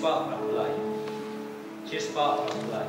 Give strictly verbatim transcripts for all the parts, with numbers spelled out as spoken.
Shispah Blai. Shispah Blai.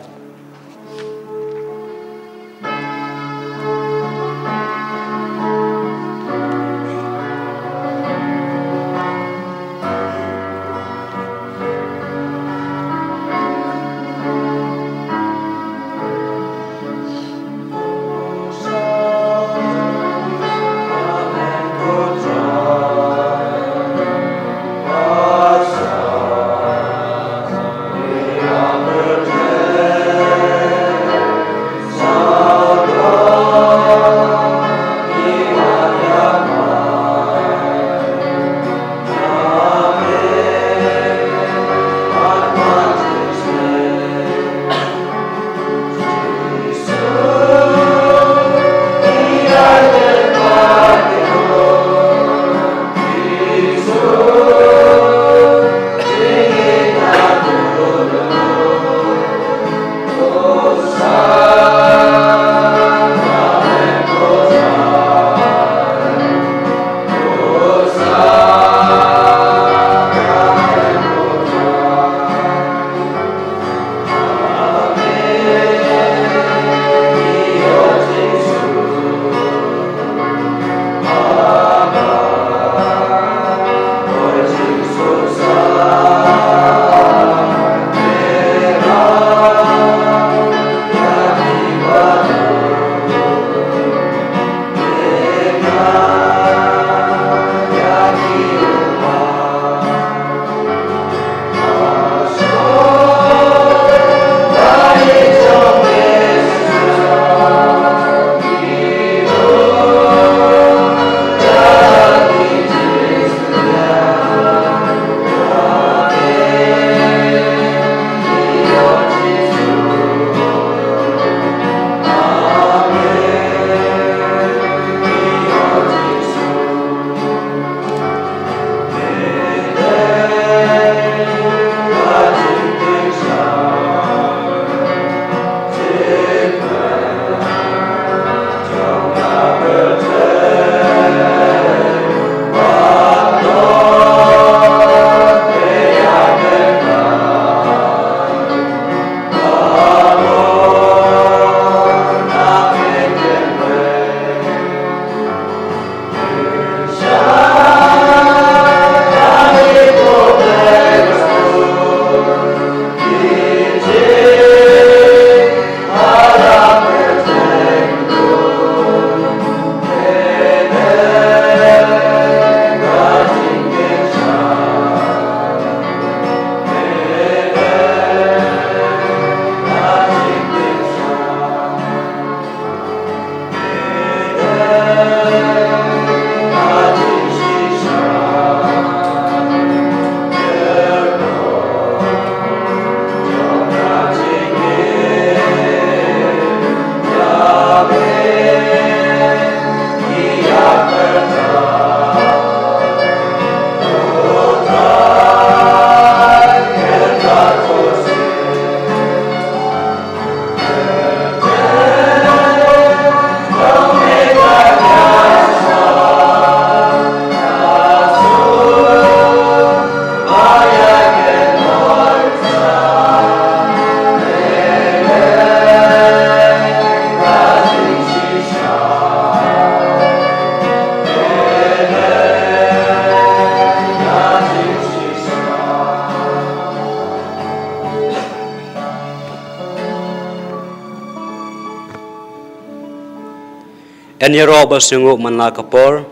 Yn ïaroh bad sngewnguh man la ka por.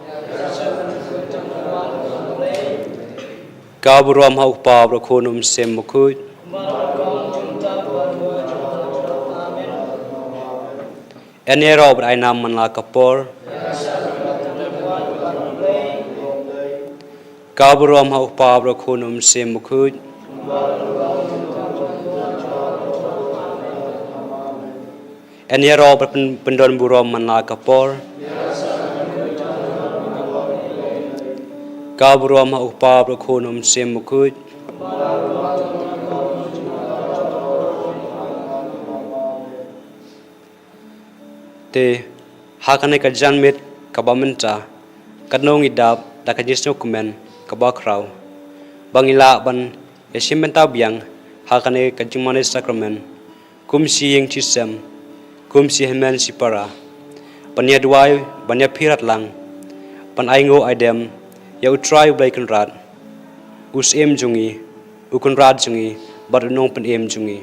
Ka burom ha u Kpa bad u Khun u Mynsiem Bakhuid. Yn ïaroh bad ai nam man la ka por. Ka burom ha u Kpa bad u Khun u Mynsiem Bakhuid. Yn ïaroh bad pyn-, pyndon burom man la ka por. Ka burom ha u Kpa bad u Khun u Mynsiem Bakhuid. Te ha kane ka janmiet kaba mynta, katno ngi dap da ka jingsngewkmen kaba khraw ba ngi lah ban ïa shim bynta biang ha kane ka jingmane sakramen, kum shi ïing shi sem, kum shi hynmen shi para, ban ïa duwai, ban ïa pyrkhat lang, ban ai nguh ai dem ïa U Trai U Blei Kynrad, U Syiem jong ngi, U Kynrad jong ngi, bad U Nongpynim jong ngi.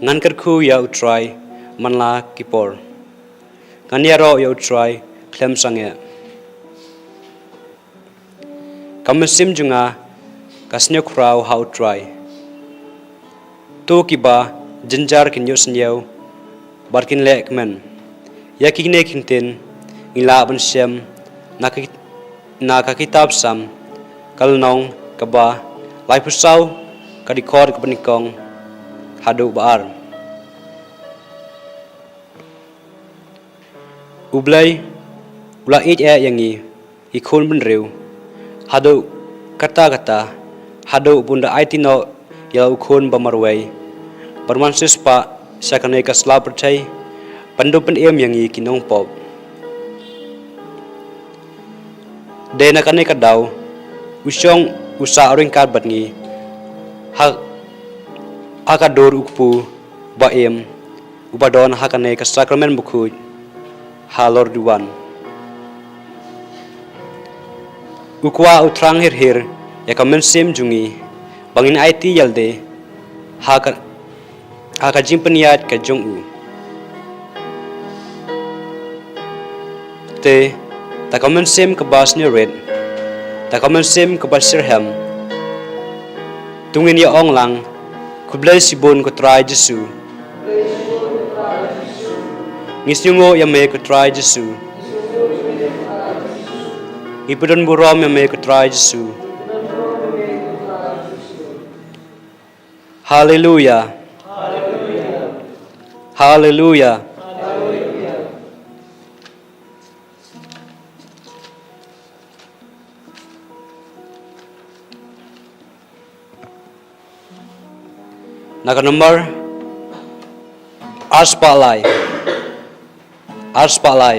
Ngan kyrkhu ïa U Trai man la ki por, ngan ïaroh ïa U Trai khlem sangeh. Ka mynsiem jong nga ka sngewkhraw ha U Trai. To kiba jynjar kin ïohsngew bad kin leh kmen. Ïa kine ki ktien ngi lah ban shem na ka, na ka kitab Salm, ka lynnong kaba laiphew saw, ka dkhot kaba nyngkong haduh ba ar. U Blei u la ïeit eh ïa ngi, ki khun bynriew, haduh katta katta, haduh ba un da aiti noh ïa la u Khun ba marwei, ban wan siewspah sha kane ka sla pyrthei, ban da pynim ïa ngi ki nongpop. Dei na kane ka daw u shong u sah ryngkat bad ngi ha, ha ka dur u Kpu ba im, uba don ha kane ka sakramen bakhuid halor duwan. U kwah, u thrang hir hir ïa ka mynsiem jong ngi ba ngin aiti ïalade ha ka, ha ka jingpynïaid ka jong u. Te da ka mynsiem kaba sngewrit, da ka mynsiem kaba shitrhem, to ngin ïa ong lang: Khublei shibun ko Trai Jisu. Ngi sngewnguh ïa me ko Trai Jisu. Ngi pyndonburom ïa me ko Trai Jisu. Haleluya. Haleluya. Na ka number arspah lai. Arspah lai.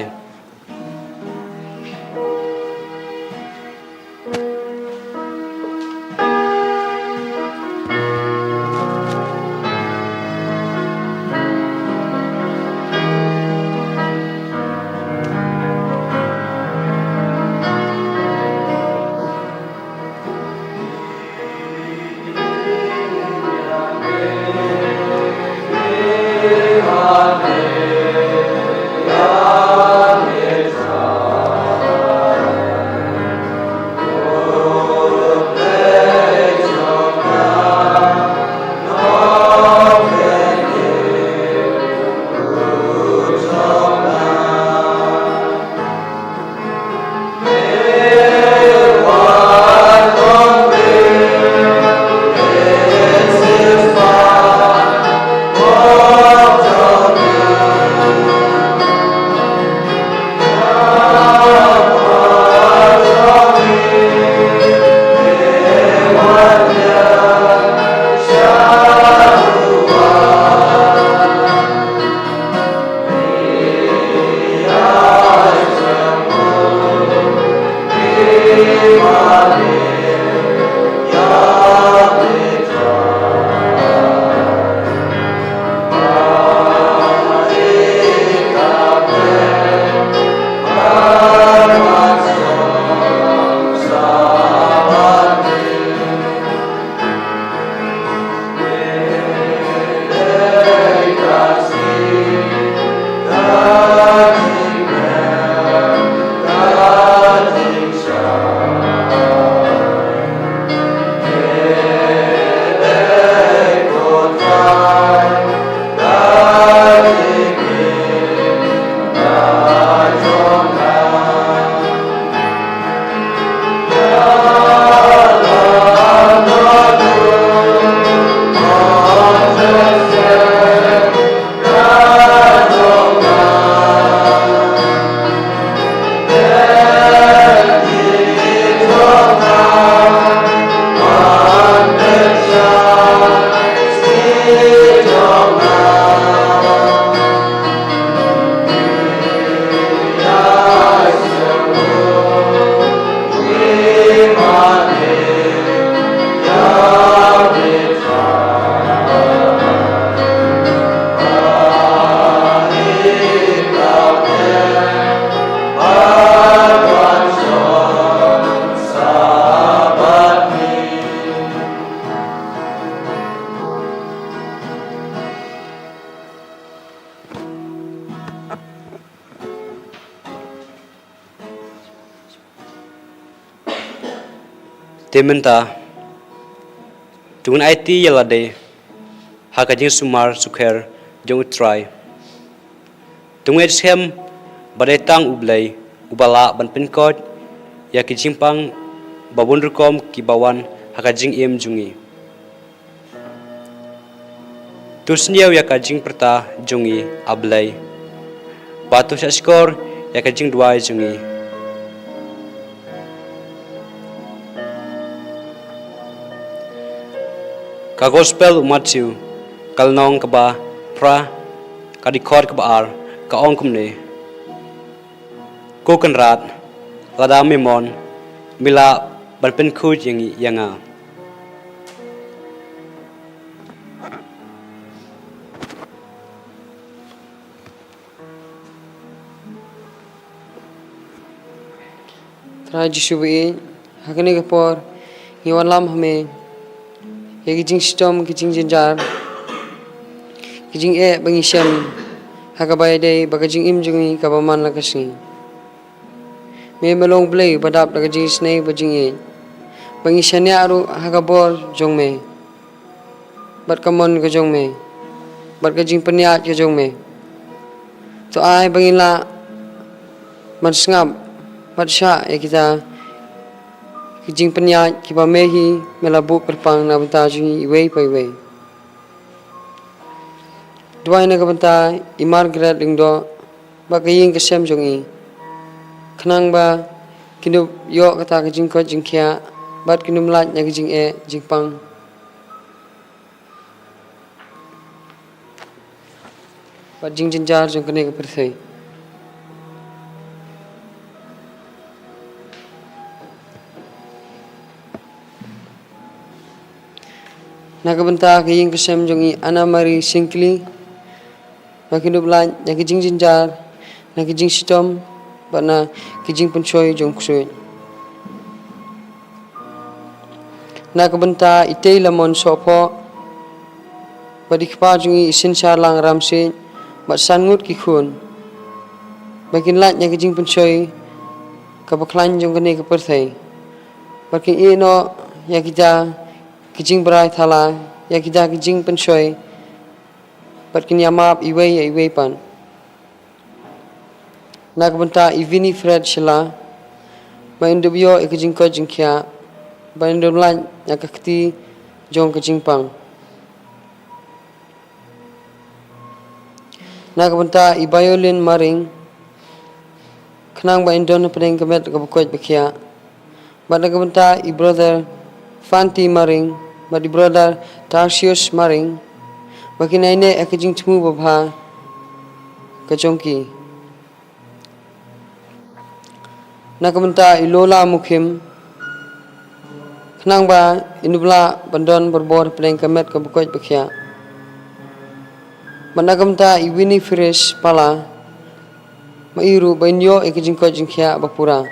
Te mynta, to ngin aiti ïa lade ha ka jingsumar sukher jong U Trai. To ngin ïa skhem ba dei tang U Blei uba lah ban pynkoit ïa ki jingpang ba bun rukom kiba wan ha ka jingim jong ngi. To sniew ïa ka jingpyrta jong ngi, A Blei, bad to shahshkor ïa ka jingduwai jong ngi. Ka Gospel u Mathaiw, ka lynnong kaba phra, ka dkhot kaba ar, ka ong kumne: Ko Kynrad, lada me mon, me lah ban pynkhuid ïa ngi, ïa nga. Trai Jisu ba ïeit, ha kane ka por ngi wanlam ha me ïa ki jingshitom, ki jingjynjar, ki jingeh ba ngi shem ha kaba ïadei bad ka jingim jong ngi kaba man la ka sngi. Me, me long Blei ba dap da ka jingisynei bad jingïeit, ba ngi shaniah ruh ha ka bor jong me, bad ka mon ka jong me, bad ka jingpynïaid ka jong me. To ai ba ngin lah ban sngap bad shah ïa kita ki jingpynïaid kiba me hi me la buh kyrpang na bynta jong ngi iwei pa iwei. Duwai na ka bynta i Margaret Lyngdoh bad ka ïing ka sem jong i, khnang ba kin ïoh kata ka jingkoit jingkhiah bad kin ym lait na ka jingeh jingpang bad jingjynjar jong kane ka pyrthei. Na ka bynta ka ïing ka sem jong i Anna Marie Singkli, ba kin ym lait na ki jingjynjar, na ki jingshitom bad na ki jingpynshoi jong u ksuid. Na ka bynta i Tei Lamon Sohphoh bad i kpa jong i, i Synshar Lang Ramsiej, bad san ngut ki khun, ba kin lait na ki jingpynshoi kaba khlaiñ jong kane ka pyrthei, bad kin ïeh noh ïa kita ki jingbrai thala, ïa kita ki jingpynshoi, bad kin ïa map iwei ïa iwei pat. Na ka bynta i Winifred Shylla, ba in ym ïoh ïa ka jingkoit jingkhiah, ba in ym lait ïa ka kti jong ka jingpang. Na ka bynta i Violin Maring, khnang ba in don hapdeng ka met kaba koit ba khiah. Bad na ka bynta i brother Fanti Maring bad i brother Tarsius Maring, ba kin ïaineh ïa ka jingthmu babha ka jong ki. Na ka bynta i Lola Mukhim, khnang ba in ym lah ban don barabor hapdeng ka met kaba koit ba khiah. Bad na ka bynta i Winnie Firish Pala, ma i ruh ba in ïoh ïa ka jingkoit jingkhiah ba pura.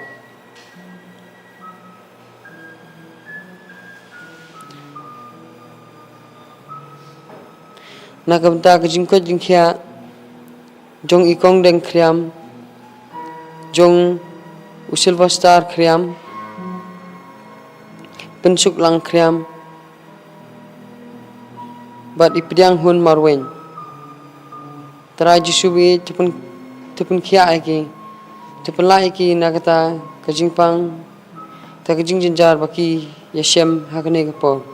Na ka bynta ka jingkoit jingkhiah jong i Kongdeng Khriam, jong u Sylvester Khriam, Pynsuklang Khriam, bad i Pdianghun Marwein. Trai Jisu ba ïeit, to pyn, to pynkhiah ïa ki, to pynlait ïa ki na kata ka jingpang, kata ka jingjynjar ba ki ïa shem ha kane ka por.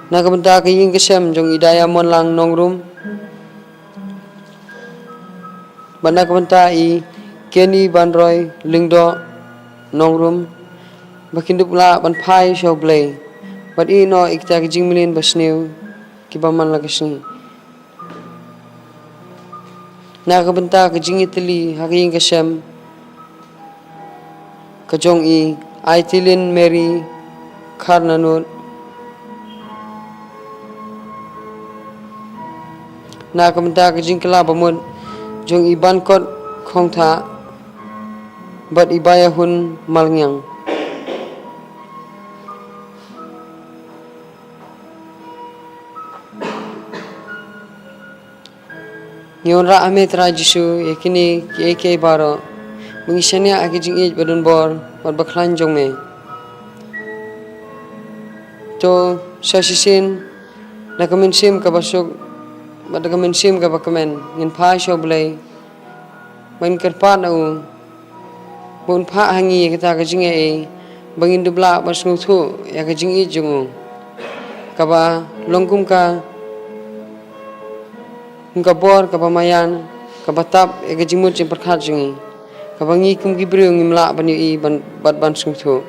Na ka bynta ka ïing ka sem jong i Diamond Lang Nongrum, bad na ka bynta i Kenny Banroy Lyngdoh Nongrum, ba kin ym lah ban phai sha U Blei bad ïeh noh ïa kita ki jingmlien basniew kiba man la ka sngi. Na ka bynta ka jingïatylli ha ka ïing ka sem ka jong i Aitilin Mary Kharnanut. Na ka bynta ka jingkylla bamut jong i Bankot Khongthah bad i Baiahun Malngiang. Ngi wanrah ha me Trai Jisu ïa kine kiei kiei baroh, ba ngi shaniah ha ka jingïeit ba don bor bad ba khlaiñ jong me. To sa shisien da ka mynsiem kaba suk bad da ka mynsiem kaba kmen ngin phai sha U Blei, ba ngin kyrpad na u ba un phah ha ngi ïa kata ka jingaiei ba ngin dup lah ban sngewthuh ïa ka jingïeit jong u, kaba long kum ka, kum ka bor kaba maïan kaba tap ïa ka jingmut jingpyrkhat jong ngi, kaba ngi kum ki briew ngim lah ban ïohi ban, bad ban sngewthuh.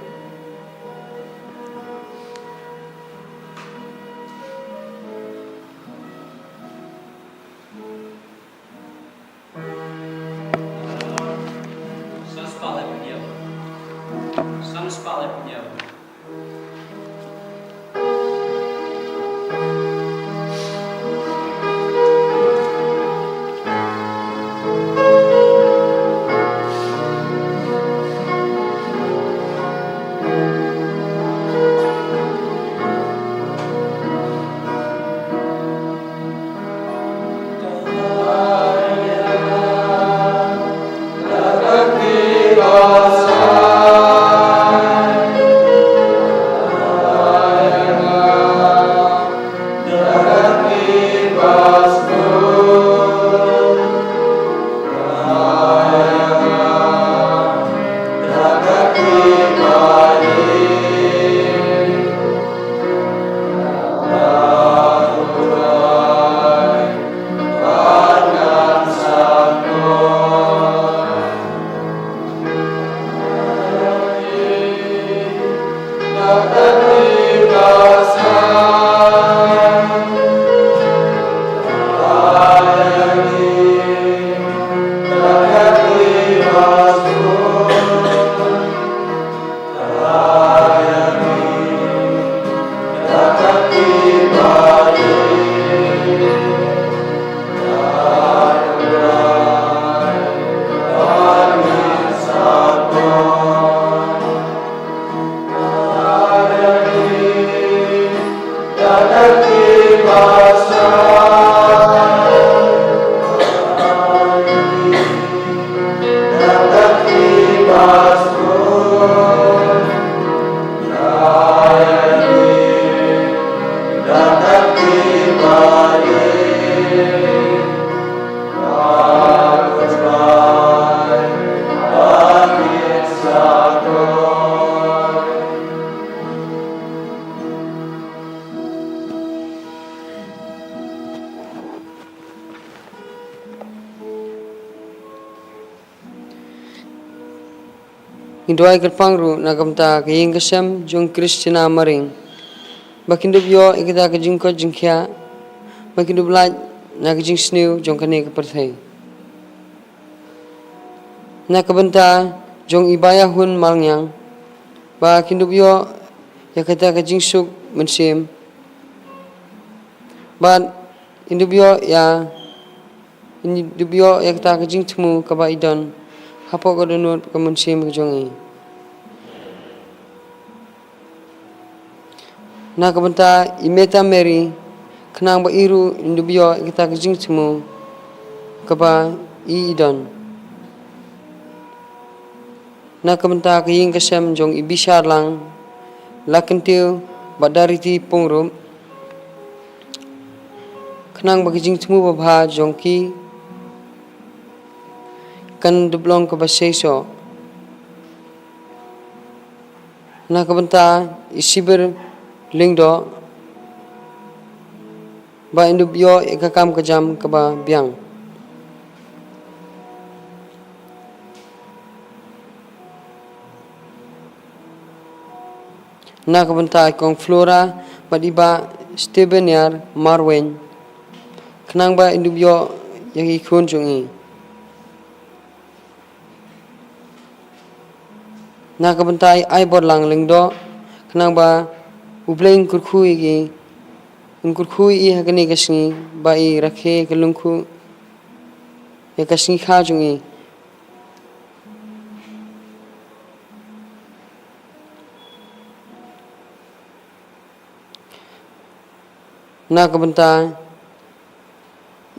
Ngi duwai kyrpang ruh na ka bynta ka ïing ka sem jong Christina Maring, ba kin dup ïoh ïa kita ka jingkoit jingkhiah, ba kin dup lait na ka jingsniew jong kane ka pyrthei. Na ka bynta jong i Baiahun Malngiang, ba kin dup ïoh ïa kata ka jingsuk mynsiem, bad in dup ïoh ïa, in dup ïoh ïa kata ka jingthmu kaba i don hapoh ka dohnud ka mynsiem ka jong i. Na ka bynta i Meta Mary, khnang ba i ruh in dup ïoh ïa kata ka jingthmu kaba i, i don. Na ka bynta ka ïing ka sem jong i Bisharlang Lakyntiew bad Dariti Pungrup, khnang ba ka jingthmu babha jong ki kan dup long kaba seisoh. Na ka bynta i Sibir Lyngdoh, ba in dup ïoh ïa ka kam ka jam kaba biang. Na ka bynta i Kong Flora bad i Bah Stebeniar Marwein, khnang ba in dup ïoh ïa ki khun jong i. Na ka bynta i Aiborlang Lyngdoh, khnang ba U Blei un kyrkhu ïa ki, un kyrkhu ïa i ha kane ka sngi, ba i rakhe ka lyngkhuh ïa ka sngi kha jong i. Na ka bynta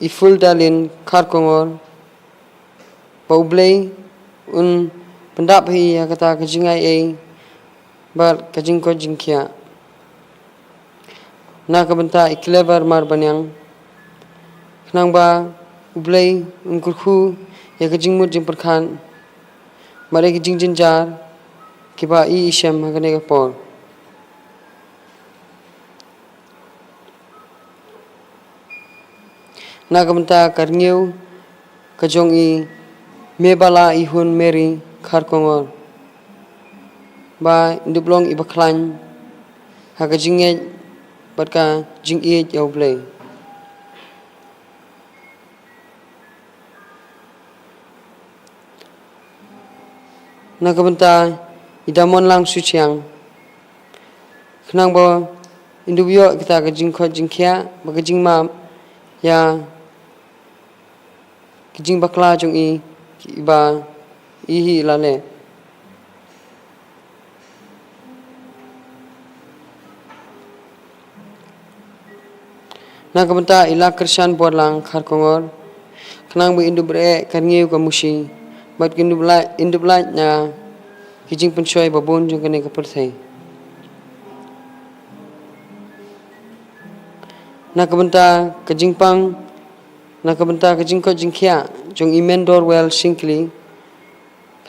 i Fuldalin Kharkongor, ba U Blei un pyndap hi ïa kata ka jingaiei bad ka jingkoit jingkhiah. Na ka bynta i Clever Marbaniang, khnang ba U Blei un kyrkhu ïa ka jingmut jingpyrkhat bad ïa ka jingjynjar kiba i i shem ha kane ka por. Na ka bynta ka rngiew ka jong i Mebala Ihun Mary Kharkongor, ba in dup long iba khlaiñ ha ka jingngeit bad ka jingïeit ïa U Blei. Na ka bynta i Damonlang Suchiang, khnang ba in dup ïoh kata ka jingkoit jingkhiah bad ka jingmap ïa ka jingbakla jong i, iba i hi i la leh. Na ka bynta i Lakhyrshan Borlang Kharkongor, khnang ba in dup reh ka rngiew ka mushi bad ka in dup lait, in dup lait na ki jingpynshoi babun jong kane ka pyrthei. Na ka bynta ka jingpang, na ka bynta ka jingkoit jingkhiah jong i Mendorwell Shingkli,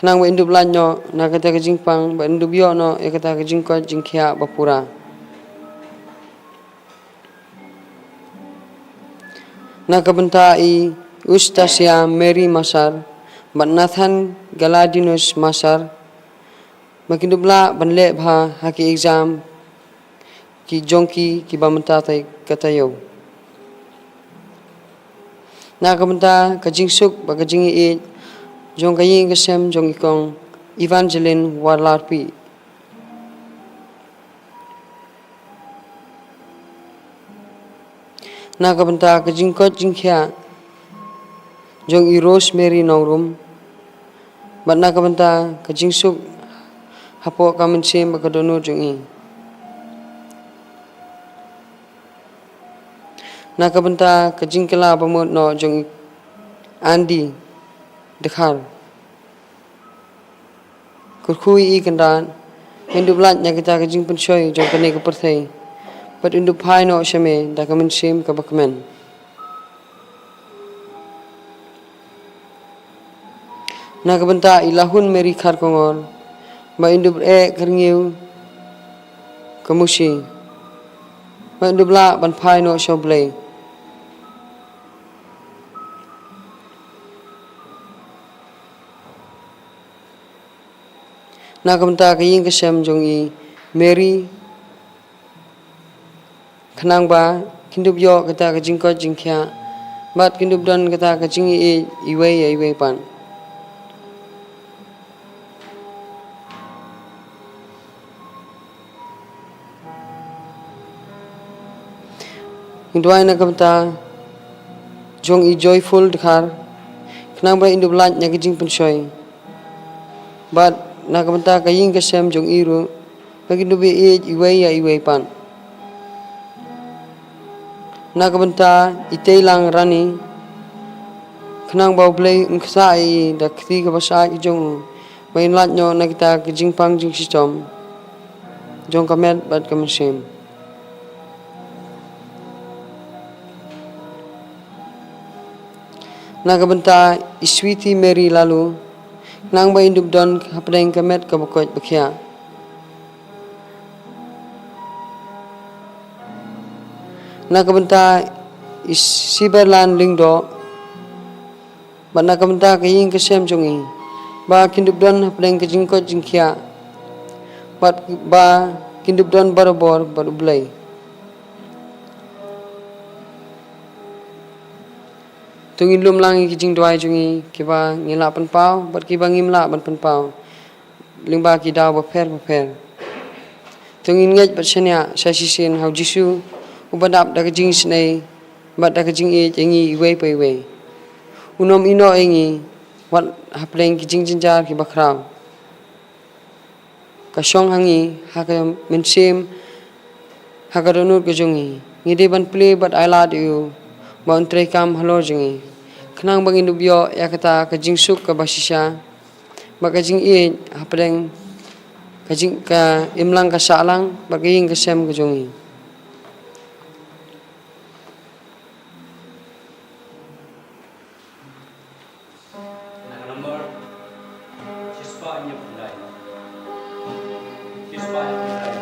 khnang ba in dup lait noh na kata ka jingpang bad in dup ïoh noh ïa kata ka jingkoit jingkhiah ba pura. Na ka bynta i Eustacia Mary Masar bad Nathan Galadinus Masar, ba kin dup lah ban leh bha ha ki exam ki jong ki kiba mynta tai ka taïew. Na ka bynta ka jingsuk bad ka jingïeit jong ka ïing ka sem jong i Kong Evangeline Warlarpi. Na ka bynta ka jingkoit jingkhiah jong i Rosemary Nongrum, bad na ka bynta ka jingsuk hapoh ka mynsiem bad ka dohnud jong i. Na ka bynta ka jingkylla bamut noh jong i Andy Dkhar. Kyrkhu ïa i Kynrad, in dup lait na kita ka jingpynshoi jong kane ka pyrthei bad in dup phai noh sha me da ka mynsiem kaba kmen. Na ka bynta i Lahun Mary Kharkongor, ba in dup reh ka rngiew ka mushi bad in dup lah ban phai noh sha U Blei. Na ka bynta ka ïing ka sem jong i Mary, khnang ba kin dup ïoh kata ka jingkoit jingkhiah bad kin dup don kata ka jingïeit iwei ïa iwei pat. Ngi duwai na ka bynta jong i Joyful Dkhar, khnang ba in dup lait na ka jingpynshoi bad na ka bynta ka ïing ka sem jong i ruh, ba kin dup ïeit iwei ïa iwei pat. Na ka bynta i Teilang Rani, khnang ba U Blei un kyrsah ïa i da ka kti kaba shai ka jong u, ba in lait noh na kita ka jingpang jingshitom jong ka met bad ka mynsiem. Na ka bynta i Sweety Mary Lalu, khnang ba in dup don hapdeng ka met kaba koit ba khiah. Na ka bynta i Siberlan Lyngdoh, bad na ka bynta ka ïing ka sem jong i, ba kin dup don hapdeng ka jingkoit jingkhiah bad ba kin dup don barabor bad U Blei. To ngin lum lang ïa ki jingduwai jong ngi kiba ngi lah pynpaw bad kiba ngim lah ban pynpaw lyngba ki daw bapher bapher. To ngin ngeit bad shaniah sa shisien ha U Jisu, uba dap da ka jingisynei bad da ka jingïeit ïa ngi iwei pa iwei. Un ym ïehnoh ïa ngi wat hapdeng ki jingjynjar kiba khraw. Ka shong ha ngi, ha ka mynsiem, ha ka dohnud ka jong ngi. Ngi dei ban plie bad ailad ïa u ba un treikam halor jong ngi, khnang ba ngin dup ïoh ïa kata ka jingsuk kaba shisha bad ka jingïeit hapdeng ka jing, ka imlang ka shahlang bad ka ïing ka sem ka jong ngi. Na ka number shispah hynñiewphew lai. Shispah hynñiewphew lai.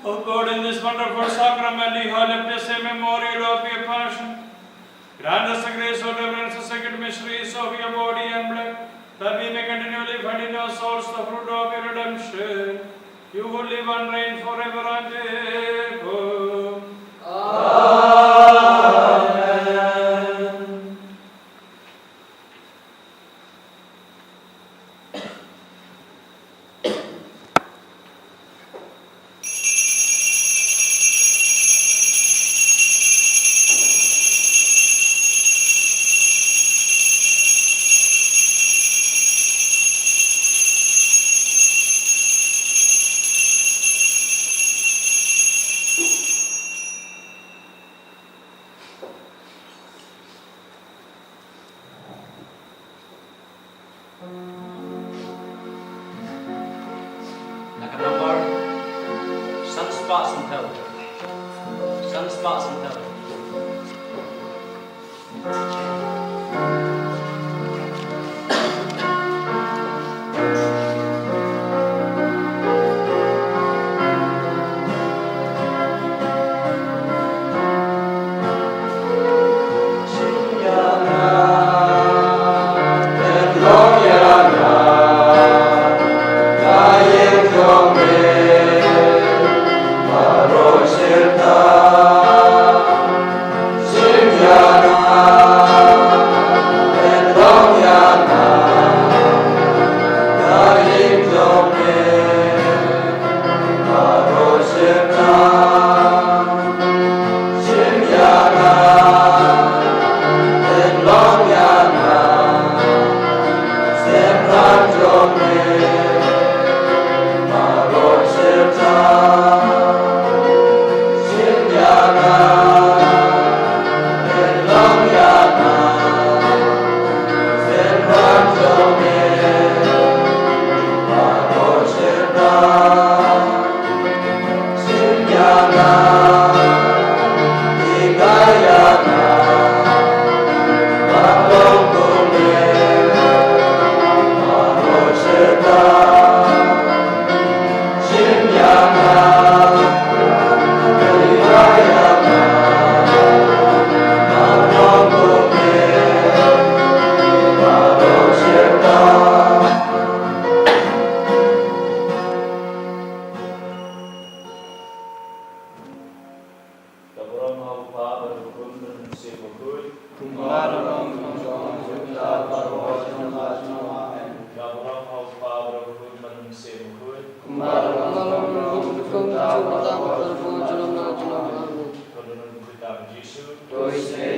O God, in this wonderful sacrament, you have left us a memorial of your passion. Grant us the grace of remembrance the sacred mysteries of your body and blood, that we may continually find in our souls the fruit of your redemption. You who live and reign forever and ever. Amen. Na ka nombar san spah san phew. San spah san phew. To isynei